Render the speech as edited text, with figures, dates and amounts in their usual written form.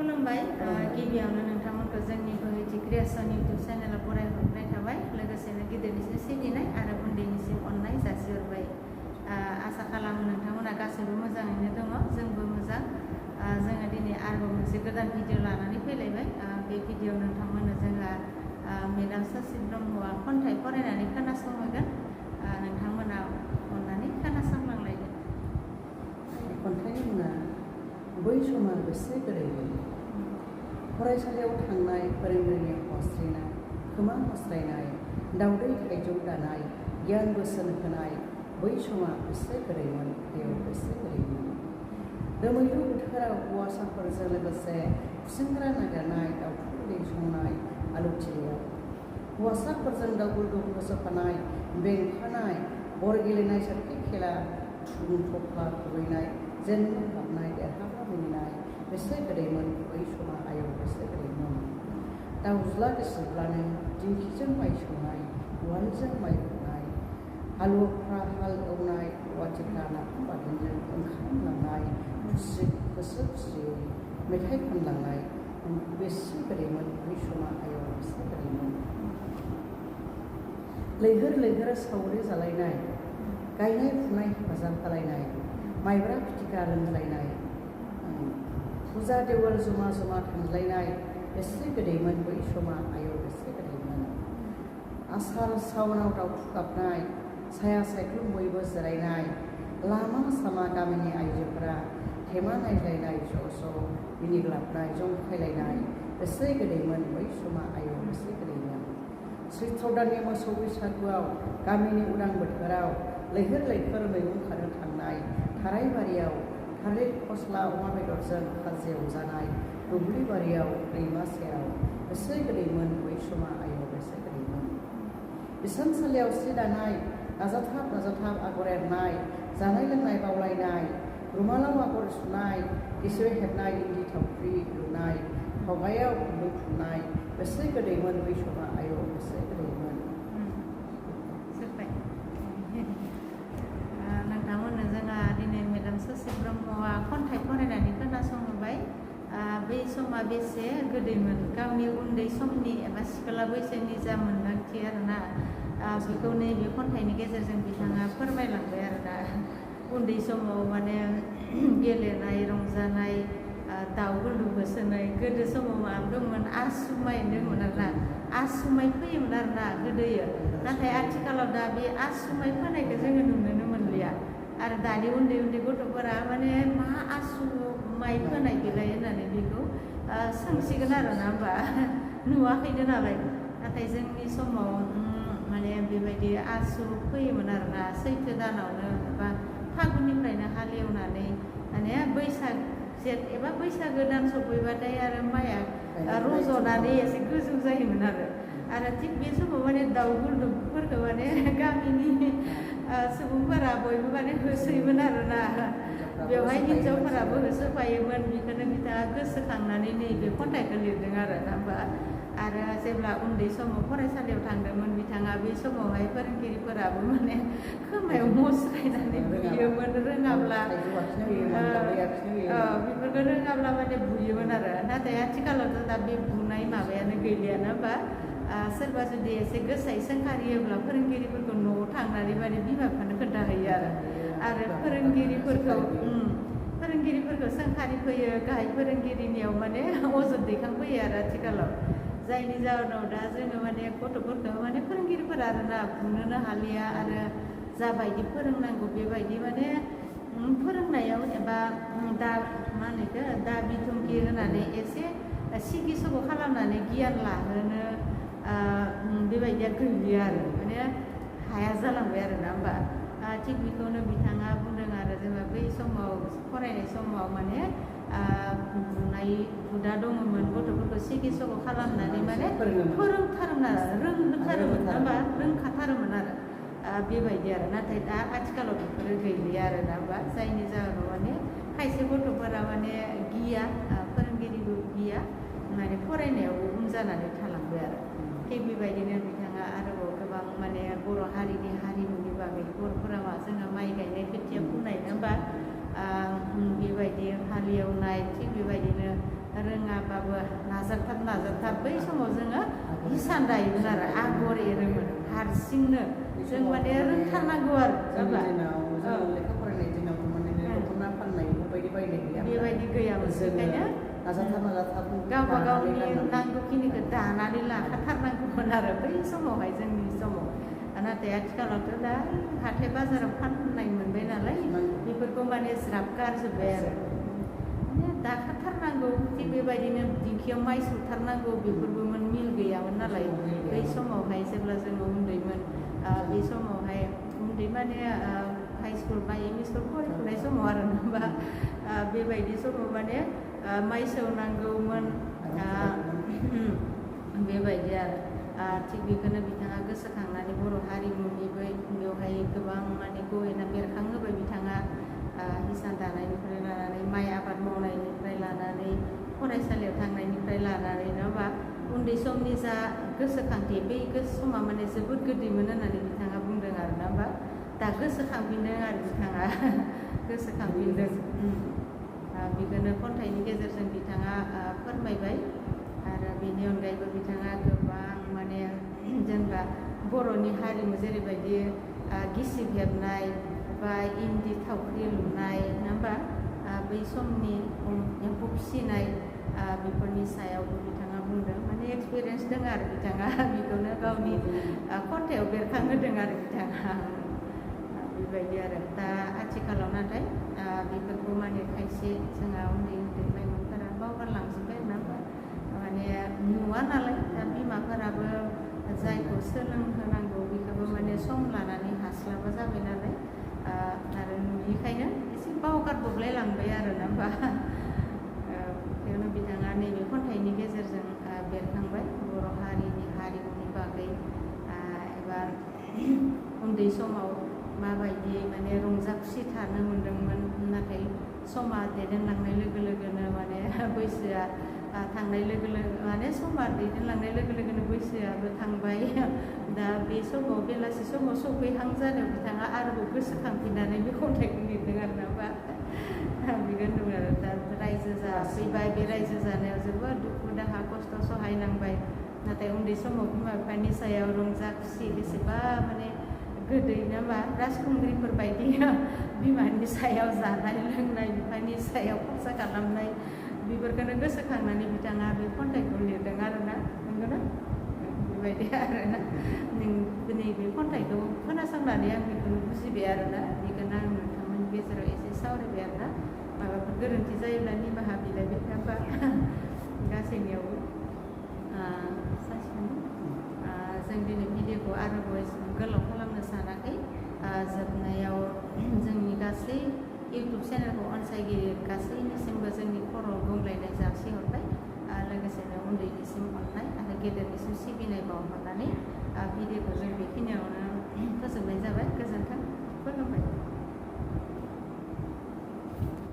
खुलुमबाय गिबियावनो नोंथांमोनखौ जोंनि बोहैथि क्रिएसन इउटुब चेनेलाव बरायहरनाय थाबाय लोगोसेनो गिदिरनिसिम सिबिनाय आरो उन्दैनिसिम अननाय जासिहरबाय आसा खालामो नोंथांमोना गासैबो मोजाङैनो दङ जोंबो मोजां जोङो दिनै आरोबाव मोनसे गोदान भिडिअ लानानै फैलायबाय बे भिडिअ नोंथांमोननो जोंहा मेडाम ससि ब्रह्मआ खन्थाइ फरायनानै खोनासंहोगोन नोंथांमोना अननानै खोनासंलांलायदो खन्थाइनि मुङा बै समा बेसे गोदैमोन फरायसालियाव थांनाय फोरोंगिरिनि हस्रिनाय खोमा हस्रायनाय दावदै थाइजौ दानाय गियान बोसोन होनाय बै समा बेसे गोदैमोन बेयाव बेसे गोदैमोन दोमैलु बोथोराव हौवासाफोरजों लोगोसे खुसेंग्रा नागिरनाय दावथु दै संनाय आलुथिलियाव हौवासाफोरजों दावगुलदुब होसोफानाय बेंफानाय बर गेलेनाय सोरखि खेला थुख्ला खुबैनाय जेननो हाबनाय देरहाग्रा मिनिनाय बेसे गोदैमोन बै समा आयौ बेसे गोदैमोन दाउज्ला गोसोब्लानो दिंखिजों माइ सौनाय उवालजों माइ हुनाय हालुवाफ्रा हाल एवनाय रुवाथिफ्रा नाफाम बाथोनजों ओंखाम लांनाय खुसि गोसो खुसियै मेथाइ खनलांनाय बेसे गोदैमोन बै समा आयौ बेसे गोदैमोन लैहोर लैहोर सावरि जालायनाय गायनाय फुनाय हेफाजाब खालायनाय माइब्रा फिथिखा लोंज्लायनाय फुजा देवल जमा जमा थांज्लायनाय बेसे गोदैमोन बै समा आयौ बेसे गोदैमोन आसार सावनाव दाउथु गाबनाय साया सायख्लुम बयबो जिरायनाय लामा सामा गामिनि आइजोफोरा थेमा नायज्लायनाय ज' मिनिग्लाबनाय जंखायलायनाय बेसे गोदैमोन बै समा आयौ बेसे गोदैमोन सैथ्र दाननि मोसौ बैसागुआव गामिनि उदां बोथोराव लैहोर लैहोर मैगं खानो थांनाय थाराय बारियाव थालिर फस्ला अमा बेदरजों खाजि एवजानाय दुब्लि बारियाव दैमा सेराव बेसे गोदैमोन बै समा आयौ बेसे गोदैमोन इसानसालियाव सि दानाय नाजाथाब आगर एरनाय जानाय लोंनाय बावलायनाय रुमालाव आगर सुनाय गिसि हेबनाय इन्दि थावख्रि लुनाय फावगायाव खुन्दुं थुननाय बेसे गोदैमोन बै समा आयौ बेसे गोदैमोन नोंथांमोननो जोंहा दिनै मेडाम ससि ब्रह्मआ खन्थाइ फरायनानै खोनासंहोबाय बै समा बेसे गोदैमोन गावनि उन्दै समनि एबा सिख्ला बैसोनि जा मोन्दांथि आरोना बेखौ नैबे खन्थाइनि गेजेरजों बिथाङा फोरमायलांबाय आरोना उन्दै समाव माने गेलेनाय रंजानाय दाउ गुलदुब होसोनाय गोदो समाव मा दंमोन आसुमाय दंमोन आरोना आसुमाय फैयोमोन आरोना गोदोयो नाथाय आथिखालाव दा बे आसुमाय फोनायखौ जोङो नुनोनो मोनलिया आरो दानि उन्दै उन्दै गथ'फोरा माने मा आसु माइ फोनाय बेलाय होननानै बेखौ सोंसिगोन आरो ना होमबा नुवाखैनो नालाय नाथाय जोंनि समाव माने बेबायदि आसु फैयोमोन आरोना सैथो दानावनो एबा फागुननिफ्रायनो हालेवनानै माने बैसाग जेठ एबा बैसागो दान सफैबाथाय आरो माइआ रज'नानै एसे गोजौ जायोमोन आरो थिग बे समाव माने दाउ गुलदुबफोरखौ माने गामिनि सुबुंफोरा बयबो माने होसोयोमोन आरोना बेवहाय हिन्जावफोराबो होसोफायोमोन बेखौनो बिथाङा गोसोखांनानै नैबे खन्थाइखौ लिरदों आरो ना होमबा आरो जेब्ला उन्दै समाव फरायसालियाव थांदोंमोन बिथाङा बे समावहाय फोरोंगिरिफोराबो माने खोमायाव मुस्रायनानै बुयोमोन रोङाब्ला बेफोरखौ रोङाब्ला माने बुयोमोन आरो नाथाय आथिखालावथ' दा बे बुनाय माबायानो गैलियाना होमबा सोरबा जुदि एसे गोसायै सोंखारियोब्ला फोरोंगिरिफोरखौ न'आव थांनानै माने बिमा बिफानो खोन्थाहैयो आरो फोरोंगिरिफोरखौ सोंखारि फैयो गाहाय फोरोंगिरिनियाव माने अजद दैखांफैयो आरो आथिखालाव जायनि जाहोनाव दा जोङो माने गथ'फोरखौ माने फोरोंगिरिफोरा आरोना बुनोनो हालिया आरो जाबायदि फोरोंनांगौ बेबायदि माने फोरोंनायाव एबा दा मा होनो बेखौ दा बिथुंखि होनानै एसे सिगि सग' खालामनानै गियान लाहोनो बेबायदिया गैलिया आरो माने हाया जालांबाय आरो ना होमबा थिग बेखौनो बिथाङा बुंदों आरो जेनेबा बै समाव फरायनाय समाव माने बुनाय हुदा दङमोन गथ'फोरखौ सिगि सग' खालामनानै माने फोरोंथारोमोन आरो रोंहोथारोमोन होमबा रोंखाथारोमोन आरो बेबायदि आरो नाथाय दा आथिखालाव बेफोरो गैलिया आरो ना होमबा जायनि जाहोनाव माने खायसे गथ'फोरा माने गिया फोरोंगिरिबो गिया माने फरायनायावबो उन जानानै थालांबाय आरो थिग बेबायदिनो बिथाङा आरोबाव गोबां माने बर' हारिनि हारिमुनि बागै बर'फोरा मा जोंहा माइ गायनाय खोथिया फुनाय नङा होमबा बेबायदि हालेवनाय थिग बेबायदिनो रोङाबाबो नाजाथाब बै समाव जोङो हिसान दायोमोन आरो आगर एरोमोन हारसिंनो जों माने रोंथारनांगौ आरो जोंनि दिनाव जों लेखा फरायनाय दिनाव माने दख'ना फाननाय बेबायदि बायनाय गैयामोन बेबायदि गैयामोन बेखायनो नाजाथाब गावबा गावनि नांगौखिनिखौ दानानै लाखाथारनांगौमोन आरो बै समावहाय जोंनि समाव नाथाय आथिखालावथ' दा हाथाय बाजाराव फाननाय मोनबाय नालाय बेफोरखौ माने ज्राब गारजोब्बाय आरो माने दाखाथारनांगौ थिग बेबायदिनो दिंखियाव माइ सौथारनांगौ बेफोरबो मिल गैयामोन नालाय बै समावहाय जेब्ला जोङो उन्दैमोन बे समावहाय उन्दै माने हाइ स्कुल बा एम इ स्कुल फरायफुनाय समाव आरो होनबा बेबायदि समाव माने माइ सौनांगौमोन बेबायदि आरो थिग बेखौनो बिथाङा गोसोखांनानै बर' हारिमुनिबो बेवहाय गोबां माने गहेना बेरखांहोबाय बिथाङा हिसान दानायनिफ्राय लानानै माइ आबाद मावनायनिफ्राय लानानै फरायसालियाव थांनायनिफ्राय लानानै नङाबा उन्दै समनि जा गोसोखांथि बै समा माने जोबोद गोदैमोन होननानै बिथाङा बुंदों आरो ना होमबा दा गोसोखांफिनदों आरो बिथाङा गोसोखांफिनदों बेखौनो खन्थाइनि गेजेरजों बिथाङा फोरमायबाय आरो बेनि अनगायैबो बिथाङा गोबां माने जेनेबा बर'नि हारिमु जेरैबायदि गिसिब हेबनाय बा इन्दि थावख्रि लुनाय नङा होमबा बै समनि एम्फौ फिसिनाय बेफोरनि सायावबो बिथाङा बुंदों माने एक्सपिरियेन्स दङ आरो बिथाङा बेखौनो गावनि खन्थाइयाव बेरखांहोदों आरो बिथाङा बेबायदि आरो दा आथिखालाव नाथाय बेफोरखौ माने खायसे जोंहा उन्दै लाइमोनफोरा बावगारलांजोब्बाय आरो ना माने नुवा नालाय दा बिमाफोराबो जायखौ सोलोंहोनांगौ बेखौबो माने सम लानानै हास्लाबा जाबाय नालाय आरो नुयिखायनो एसे बावगारदबलाय लांबाय आरो ना होमबा बेयावनो बिथाङा नैबे खन्थाइनि गेजेरजों बेरखांबाय बर' हारिनि हारिमुनि बागै एबा उन्दै समाव माबायदि माने रंजा खुसि थानो मोन्दोंमोन नाथाय समा दैदेनलांनाय लोगो लोगोनो माने बैसोआ थांनाय लोगो लोगो माने समा दैदेनलांनाय लोगो लोगोनो बैसोआबो थांबाय दा बे समाव बेलासि समाव सफैहां जानायाव बिथाङा आरोबाव गोसोखांफिननानै बे खन्थाइखौ लिरदों आरो ना बा बेखौनो दं आरो दा रायजो जाफैबाय बे रायजो जानायाव जोबोद दुखु दाहा खस्थ' सहायनांबाय नाथाय उन्दै समाव बिमा बिफानि सायाव रंजा खुसि बेसेबा माने गोदै नामा राजखुंग्रिफोर बायदि बिमानि सायाव जानाय लोंनाय बिफानि सायाव खरसा खालामनाय बेफोरखौनो गोसोखांनानै बिथाङा बे खन्थाइखौ लिरदों आरोना नंगौना बेबायदि आरोना नैबे खन्थाइखौ खोनासंनानै आं बेखौनो बुजिबाय आरोना बेखौनो आं नोंथांमोननि गेजेराव एसे सावरायबाय आरोना माबाफोर गोरोन्थि जायोब्ला निमाहा बिलायबाय होनबा गासैनियावबो जों दिनै भिडिअखौ आरोबाव एसेबां गोलाव खालामनो सानाखै जोबनायाव जोंनि गासै इउटुब चेनेलखौ अनसायगिरि गासैनिसिमबो जोंनि खर' गंग्लायनाय जासिहरबाय लोगोसेनो उन्दैनिसिम अननाय आरो गेदेरनिसिम सिबिनाय बावहरनानै भिडिअखौ जों